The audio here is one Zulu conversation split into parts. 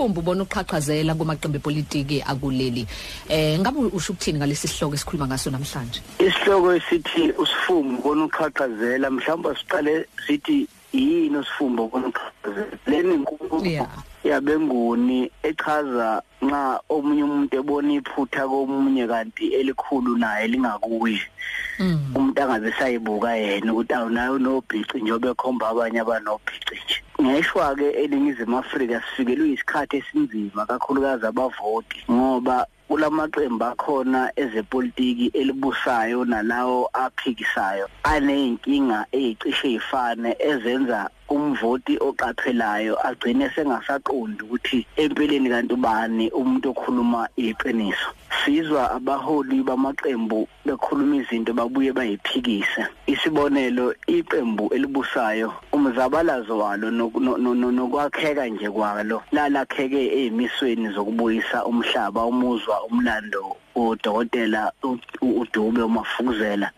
Usifumbu bona uqhaqhazela kumaqembu epolitiki akuleli. Ngabe usho ukuthini ngalesi sihloko esikhuluma ngaso namhlanje? Isihloko esithi usifumbu bona uqhaqhazela, mhlawumbe siqale sithi yini usifumbu bona uqhaqhazela? Leni inkulumo yabenguni echaza nxa omunye umuntu ebona iphutha komunye kanti elikhulu naye lingakuye. Umuntu angabe sayibuka yena ukuthi awunayo nobhici njengoba ekhomba abanye abanobhici nje. Ngeshwa ke eNingizimu Afrika sifikelwe isikhathi esinzima kakhulukazi abavoti, ngoba kulamaqembu akhona ezepolitiki elibusayo nalawo aphikisayo aneyinkinga ezicishe ifane ezenza umvoti oqaphelayo agcine sengasaqondi ukuthi empeleni kanti ubani umuntu okhuluma iqiniso. Sizwa abaholi bamaqembu bekhuluma izinto babuye bayiphikise. Isibonelo, iqembu elibusayo umzabalazo walo nokwakheka nje kwalo lalakheke ezimisweni zokubuyisa umhlaba, umuzwa, umlando udokotela uDube uMafukuzela,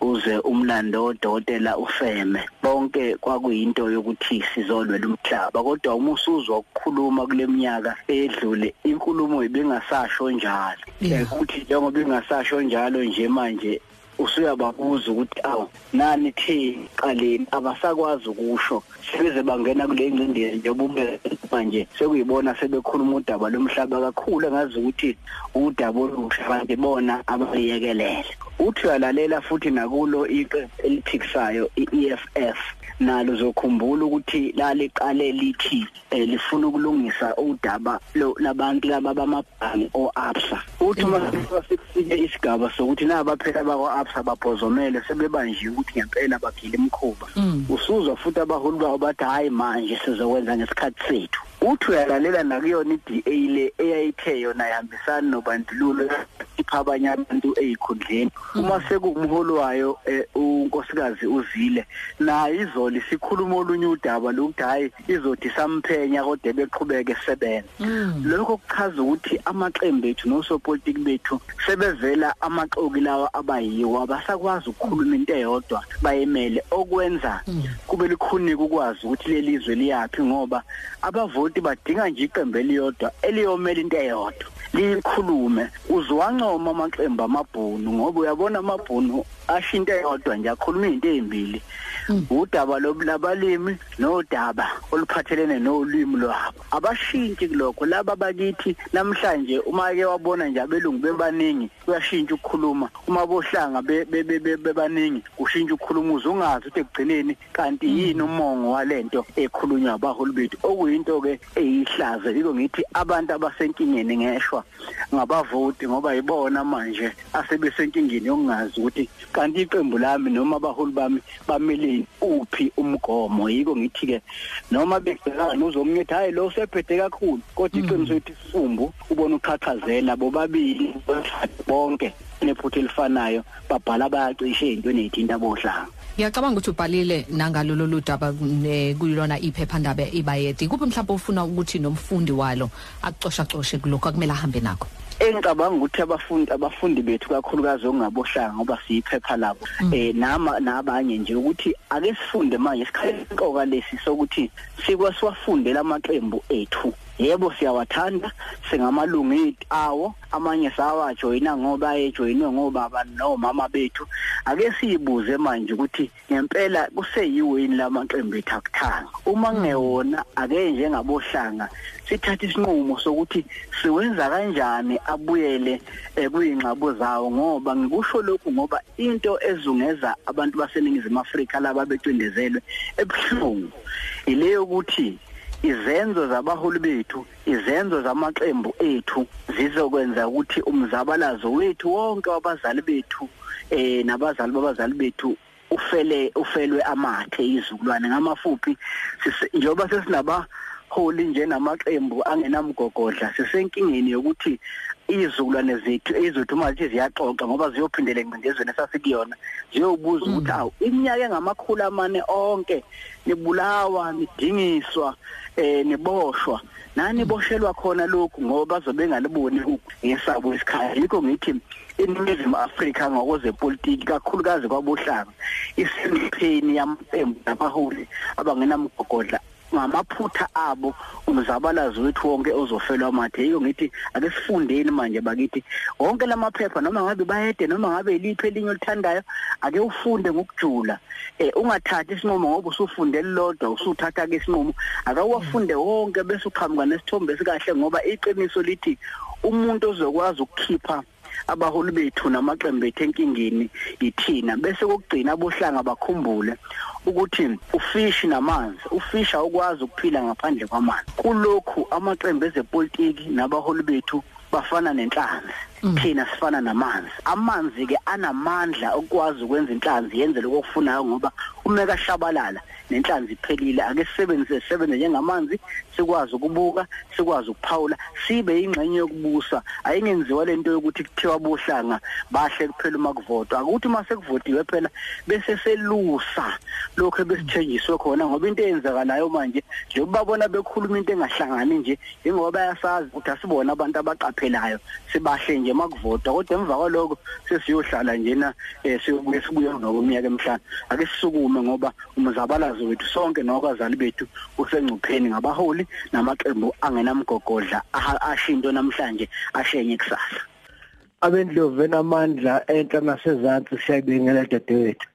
uze umlando udokotela uFeme, bonke kwakuyinto yokuthi sizolwela umhlaba. Kodwa uma usuzwa ukukhuluma kule minyaka edlule, inkulumo ibingasasho njalo. Ukuthi njengoba ingasasho njalo nje manje usuyababuza ukuthi awu nani thi qaleni, abasakwazi ukusho, sebeze bangena kule ngcindezi njengoba manje sekuyibona sebekhuluma udaba lomhlaba kakhulu, engazi ukuthi udaba olusha abantu bona abayekelele. Uthi uyalalela futhi nakulo iqembu eliphikisayo i-EFF, nalo uzokhumbula ukuthi laliqale lithi lifuna ukulungisa udaba labantu laba bamabhange o-ABSA. Uthi uma sekufike isigaba sokuthi naba phela bakwa-ABSA babhozomele sebebanjiwe ukuthi ngempela bagile imikhuba, usuzwa futhi abaholi babo bathi hayi manje sizokwenza ngesikhathi sethu. Uthi uyalalela nakuyona i-DA le eyayithe yona ihambisana nobandlululo, ipha abanye abantu ezikhundleni. Uma sekuwumholi wayo unkosikazi uZile, naye izolo sikhuluma olunye udaba lokuthi hayi izothi samphenya kodwa beqhubeke sebenza. Lokho kuchaza ukuthi amaqembu ethu nosopolitiki bethu sebevela amaxoki lawa abayiwo, abasakwazi ukukhuluma into eyodwa bayemele, okwenza kube likhuni ukwazi ukuthi leli zwe liyaphi, ngoba abavoti badinga nje iqembu eliyodwa eliyomela into eyodwa likhulume. Uzwancoma amaqembu amabhunu, ngoba uyabona amabhunu asho into eyodwa nje, akhuluma izinto ezimbili, udaba labalimi nodaba oluphathelene nolimi lwabo. Abashintshi kulokho. Laba bakithi namhlanje uma ke wabona nje abelungu bebaningi kuyashintsha ukukhuluma, uma bohlanga bebaningi kushintsha ukukhuluma, uzungazi ukuthi ekugcineni kanti yini umongo walento ekhulunywa abaholi bethu, okuyinto ke eyihlazo. Yiko ngithi abantu abasenkingeni ngeshwa ngabavoti, ngoba yibona manje asebesenkingeni yokungazi ukuthi kanti iqembu lami noma abaholi bami bamele uphi umgomo. Yiko ngithi ke noma begcekana uzomnyethi hayi lo usephethe kakhulu, kodwa iqiniso lithi isifumbu ubona uqhaqhazela bobabili bonke nephutha elifanayo, babhala bayacishe into ezithinta abohlanga. Ngiyacabanga ukuthi ubhalile nangalo lolu daba kuyilona iphephandaba iBayede. Kuphi mhlawumbe ufuna ukuthi nomfundi walo akucoshacoshe kulokho akumele ahambe nakho? Engicabanga ukuthi abafundi bethu kakhulukazi ongabohlanga, ngoba siyiphepha labo nama nabanye nje, ukuthi ake sifunde manje isikhathi lesi sokuthi sikwasiwafundela amaqembu ethu. Yebo siyawathanda, singamalungu awo, amanye sawajoyina ngoba ejoyinwe ngobaba nomama bethu. Ake siyibuze manje ukuthi ngempela kuseyiwo yini lamaqembu ethu akuthanga. Uma kungewona, ake njengabohlanga sithathe isinqumo sokuthi siwenza kanjani abuyele kuyingxabo zawo. Ngoba ngikusho lokhu ngoba into ezungeza abantu baseNingizimu Afrika laba becindezelwe ebuhlungu ileyo ukuthi izenzo zabaholi bethu, izenzo zamaqembu ethu zizokwenza ukuthi umzabalazo wethu wonke wabazali bethu nabazali babazali bethu ufelwe amathe izizukulwane. Ngamafuphi, njengoba sesinabaholi nje namaqembu angenamgogodla, sisenkingeni yokuthi izizukulwane zethu ezizothi uma zithi ziyaxoxa, ngoba ziyophindela engcindezweni esasikuyona, ziyobuza ukuthi awu iminyaka engama-400 onke nibulawa, nidingiswa, niboshwa, nani boshelwa khona lokhu, ngoba bazobe bengaliboni ngesabo isikhathi. Yikho ngithi iNingizimu Afrika ngokwezepolitiki kakhulukazi kwabohlanga isempeni yamaqembu nabaholi abangenamgogodla ngamaphutha abo umzabalazo wethu wonke ozofelwa amathe. Yiyo ngithi ake sifundeni manje bakithi wonke lamaphepha, noma ngabe bayede noma ngabe iliphi elinye olithandayo, ake ufunde ngokujula. Ungathathi isinqumo ngoba usufunde lodwa usuthatha ke isinqumo, akawafunde wonke bese uqhamuka nesithombe esikahle, ngoba iqiniso lithi umuntu ozokwazi ukukhipha abaholi bethu namaqembu ethu enkingeni yithina. Bese kokugcina abohlanga bakhumbule ukuthi ufishi namanzi, ufishi awukwazi ukuphila ngaphandle kwamanzi. Kulokhu amaqembu ezepolitiki nabaholi bethu bafana nenhlanzi, thina sifana namanzi. Amanzi ke anamandla okwazi ukwenza inhlanzi yenze lokho okufunayo, ngoba uma kashabalala nenhlanzi iphelile. Ake sisebenzise sebenze njengamanzi, sikwazi ukubuka, sikwazi ukuphawula, sibe ingxenye yokubusa. Ayingenziwa lento yokuthi kuthiwa bohlanga bahle kuphela uma kuvotwa. Akuthi uma sekuvotiwe phela bese selusa lokho ebesithenjiswe khona, ngoba into eyenzakalayo manje njengoba babona bekhuluma into engahlangani nje, ingoba bayasazi ukuthi asibona abantu abaqaphelayo, sibahle nje makuvotwa, kodwa emva kwaloko sesiyohlala njena siyobuye sibuye ngokuminyaka emihlanu. Ake sisukume ngoba umzabalazo wethu sonke nowabazali bethu usengcupheni ngabaholi namaqembu angenamgogodla ashinto namhlanje ashenye kusasa. Abendlovu enamandla enhla nasezantsi, siyabingelela dadewethu.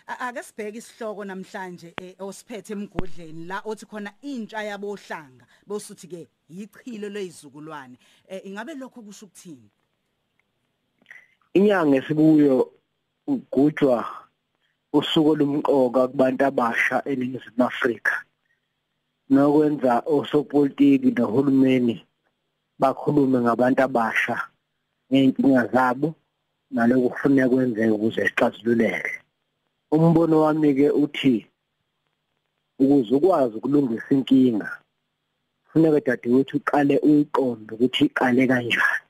Ake sibheke isihloko namhlanje osiphethe emgodleni la othi khona intsha yabohlanga bosuthi ke yichilo lezizukulwane. Ingabe lokho kusho ukuthini? Inyanga esikuyo ugujwa usuku olumqoka kubantu abasha eNingizimu Afrika, nokwenza osopolitiki nohulumeni bakhulume ngabantu abasha ngey'nkinga zabo nalokhu kufuneka kwenzeke ukuze sixazululeke. Umbono wami-ke uthi ukuze ukwazi ukulungisa inkinga kufuneka dadewethu uqale uyiqonde ukuthi iqale kanjani,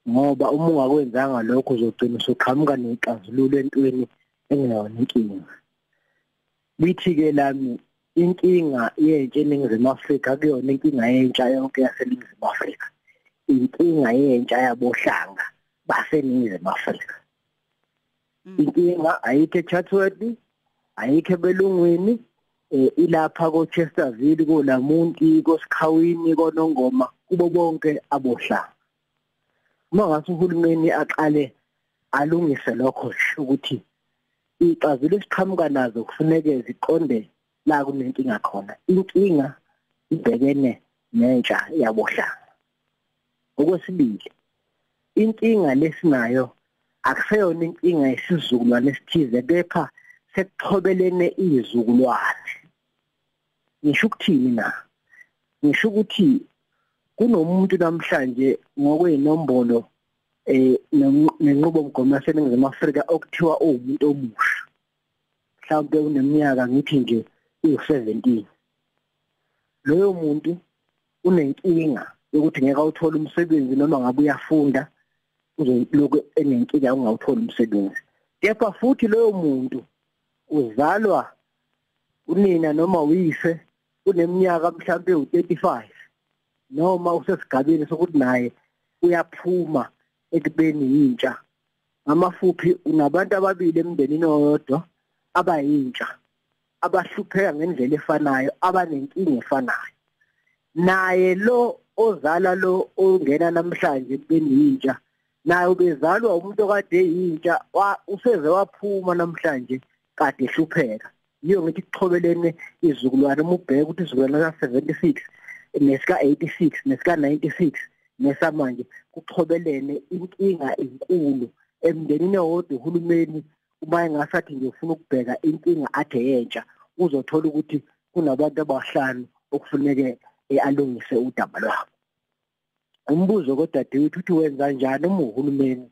ngoba uma ungakwenzanga lokho uzogcina usuqhamuka nexazululo entweni engeyona inkinga. Lithi-ke lami inkinga yentsha eNingizimu Afrika kuyona inkinga yentsha yonke yaseNingizimu Afrika, inkinga yentsha yabohlanga baseNingizimu Afrika. Inkinga ayikho eChatsworth, ayikho ebelungwini, ilapha koChesterville, koLamunti, koSikhawini, koNongoma, kubo bonke abohlanga. Uma ngase uhulumeni aqale alungise lokho nje ukuthi ixazululo esiqhamuka nazo kufuneke ziqonde la kunenkinga khona. Inkinga ibhekene nentsha yabohlanga. Okwesibili, inkinga lesinayo akuseyona inkinga yesizukulwane esithize, kepha sekuxhobelene izizukulwane. Ngisho ukuthini na? Ngisho ukuthi kunomuntu namhlanje ngokwenombolo nenqubomgomo yaseNingizimu Afrika okuthiwa uwumuntu omusha, mhlawumbe uneminyaka ngithi nje u17. Loyo muntu unenkinga yokuthi ngeke awuthole umsebenzi, noma ngabe uyafunda uzolokhu enenkinga ungawutholi umsebenzi. Kepha futhi loyo muntu uzalwa unina noma uyise uneminyaka mhlawumbe u35, noma usesigabeni sokuthi naye uyaphuma ekubeni yintsha. Ngamafuphi unabantu ababili emndenini owodwa abayintsha abahlupheka ngendlela efanayo, abanenkinga efanayo. Naye lo ozala lo ongena namhlanje ekubeni yintsha, naye ubezalwa umuntu okade eyintsha, useze waphuma namhlanje kade ehlupheka. Yiyo ngithi kuxhobelene izizukulwane. Uma ubheka ukuthi izizukulwane ka-76 nesika-86 nesika-96 nesamanje kuxhobelene, inkinga inkulu emndenini owodwa. Uhulumeni uma engasathi nje ufuna ukubheka inkinga athe yentsha, uzothola ukuthi kunabantu abahlanu okufuneke alungise udaba lwabo. Umbuzo kodadewethu uthi wenza njani uma uhulumeni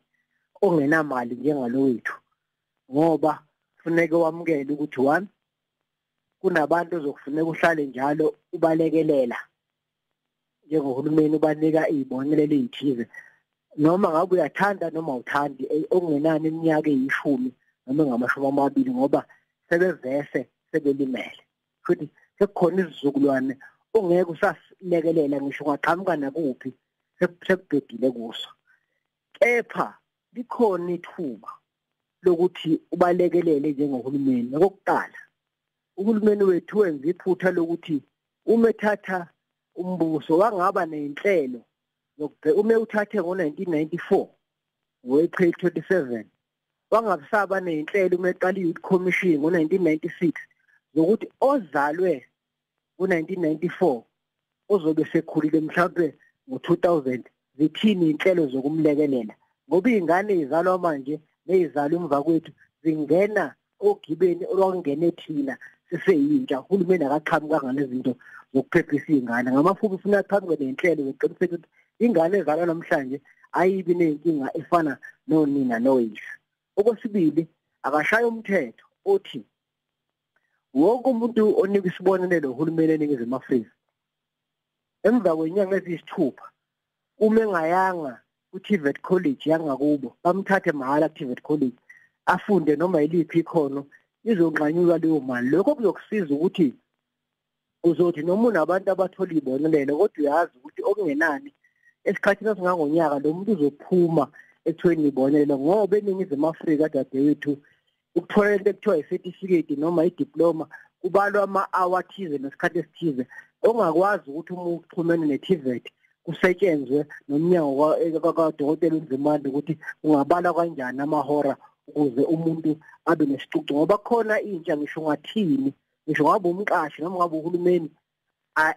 ongenamali njengalo wethu, ngoba kufuneke wamukele ukuthi one, kunabantu ozokufuneka uhlale njalo ubalekelela njengohulumeni, ubanika izibonelelo ezithize, noma ngabe uyathanda noma awuthandi, okungenani iminyaka eyishumi noma engamashumi amabili, ngoba sebevese sebelimele. Futhi sekukhona isizukulwane ongeke usasilekelela ngisho ungaqhamuka nakuphi, sekubhedile kuso. Kepha likhona ithuba lokuthi ubalekelele njengohulumeni. Okokuqala, Uhulumeni wethu wenza iphutha lokuthi uma ethatha umbuso wangaba nezinhlelo zokubheka. Uma uthathe ngo-1994 ngo-April 27 wangabisaba nezinhlelo uma eqala i-Youth Commission ngo-1996 zokuthi ozalwe ngo-1994 ozobe sekhulile mhlawumbe ngo-2000 zithini inhlelo zokumlekelela, ngoba izingane izalwa manje nezizalwa emva kwethu zingena ogibeni olwangene thina siseyintsha. Uhulumeni akaqhamuka ngalezinto zokuphephisa izingane. Ngamafuphi ufuna aqhamuke nenhlelo zokuqiniseka ukuthi ingane ezalwa namhlanje ayibi nenkinga efana nonina noyise. Okwesibili, akashaya umthetho othi wonke umuntu onika isibonelelo uhulumeni eNingizimu Afrika emva kwenyanga eziyisithupha uma engayanga ku-TVET College yangakubo bamthathe mahhala ku-TVET College afunde noma yiliphi ikhono, izonqanyulwa leyo mali. Lokho kuzokusiza ukuthi uzothi noma unabantu abathola ibonelelo kodwa uyazi ukuthi okungenani esikhathini esingangonyaka lo muntu uzophuma ekuthweni ibonelelo, ngoba eNingizimu Afrika dadewethu ukuthola into ekuthiwa i-certificate noma i-diploma kubalwa ama-hour athize nesikhathi esithize ongakwazi ukuthi uma uxhumene ne-TVET kusetshenzwe nomnyango kaDokotela uNzimande ukuthi ungabala kanjani amahora ukuze umuntu abe nesicucu, ngoba khona intsha ngisho ungathini, ngisho ngabe umqashi noma ngabe uhulumeni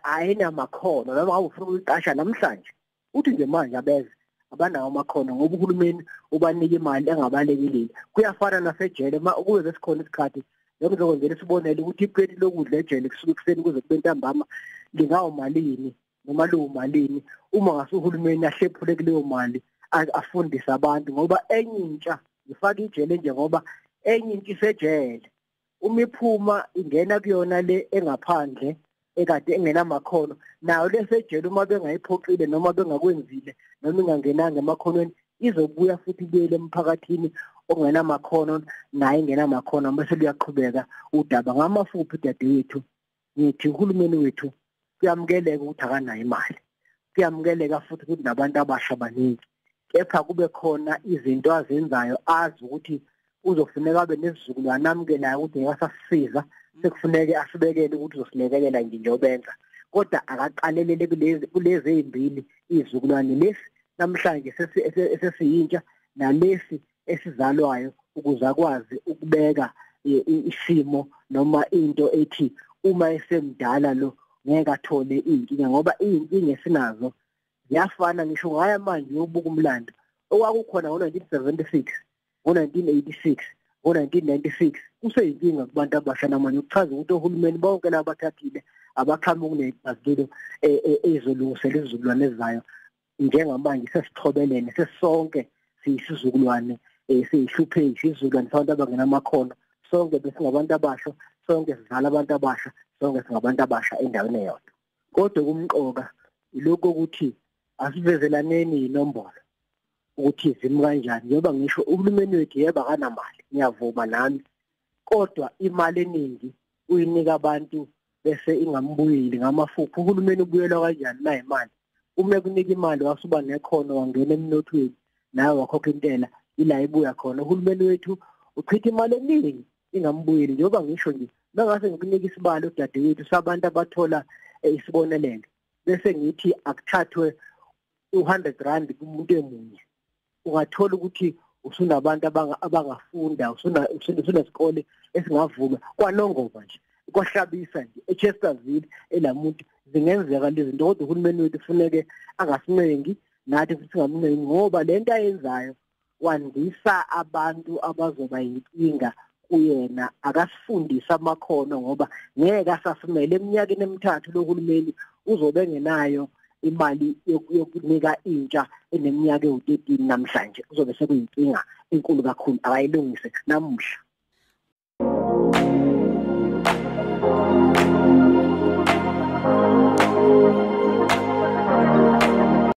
ayinamakhono, noma ngabe ufuna ukuyiqasha namhlanje uthi nje manje abeze abanawo amakhono ngoba uhulumeni ubanika imali engabalekeleli. Kuyafana nasejele, uma ukuze sikhona isikhathi ngizokwenzela isibonelo ukuthi ipleti lokudla ejele kusuka ekuseni kuze kube ntambama lingawomalini noma liwumalini. Uma ngase uhulumeni ahlephule kuleyo mali afundise abantu, ngoba enye intsha ngifaka ijele nje ngoba enye intsha isejele uma iphuma ingena kuyona le engaphandle ekade engenamakhono, nayo lesejele uma bengayiphoqile noma bengakwenzile noma ingangenanga emakhonweni izobuya futhi ibuyele emphakathini ongenamakhono naye engenamakhono, bese luyaqhubeka udaba. Ngamafuphi dadewethu ngithi uhulumeni wethu kuyamukeleka ukuthi akanayo imali, kuyamukeleka futhi ukuthi nabantu abasha baningi, kepha kube khona izinto azenzayo azi ukuthi uzofuneka abe nesizukulwane amukelayo ukuthi ngeke asasiza, sekufuneke asibekele ukuthi uzosilekelela nje njengobenza, kodwa akaqalelele kulezi ezimbili izizukulwane lesi namhlanje esesiyintsha nalesi esizalwayo, ukuze akwazi ukubeka isimo noma into ethi uma esemdala lo ngeke athole inkinga, ngoba izinkinga esinazo ziyafana. Ngisho ngaya manje uyobuka umlando okwakukhona ngo-1976, ngo-1986, ngo-1996 kuseyinkinga kubantu abasha namanje. Ukuchaza ukuthi ohulumeni bonke laba bathathile abaqhamuki nezixazululo ezolungisela izizukulwane ezizayo. Njengamanje sesixhobelene sesonke siyisizukulwane siyihlupheki, isizukulwane sabantu abangenamakhono, sonke besingabantu abasha, sonke sizala abantu abasha, sonke singabantu abasha endaweni eyodwa. Kodwa kumqoka ilokho ukuthi asivezelaneni inombolo ukuthi zimi kanjani, njengoba ngisho uhulumeni wethu yebo akanamali, ngiyavuma nami, kodwa imali eningi uyinika abantu bese ingambuyeli. Ngamafuphi uhulumeni ubuyelwa kanjani na imali? Uma kunika imali wasuba nekhono wangena emnothweni nawe wakhokha intela, ila ibuya khona. Uhulumeni wethu uchitha imali eningi ingambuyeli, njengoba ngisho nje bengase ngikunika isibalo dadewethu sabantu abathola isibonelelo bese ngithi akuthathwe u100 rand kumuntu emunye, ungathola ukuthi usunabantu abangafunda, usunesikole esingavuma kwaNongoma nje, kwaHlabisa nje, eChesterville, elamuntu zingenzeka lezi zinto. Kodwa uhulumeni wethu kufuneke angasincengi nathi futhi singamncengi, ngoba lento ayenzayo wandisa abantu abazoba inkinga kuyena. Akasifundisa amakhono ngoba ngeke asasimele eminyakeni emithathu lohulumeni uzobe engenayo imali yokunika intsha eneminyaka ewu-13 namhlanje, kuzobe sekuyinkinga enkulu kakhulu. Akayilungise namuhla.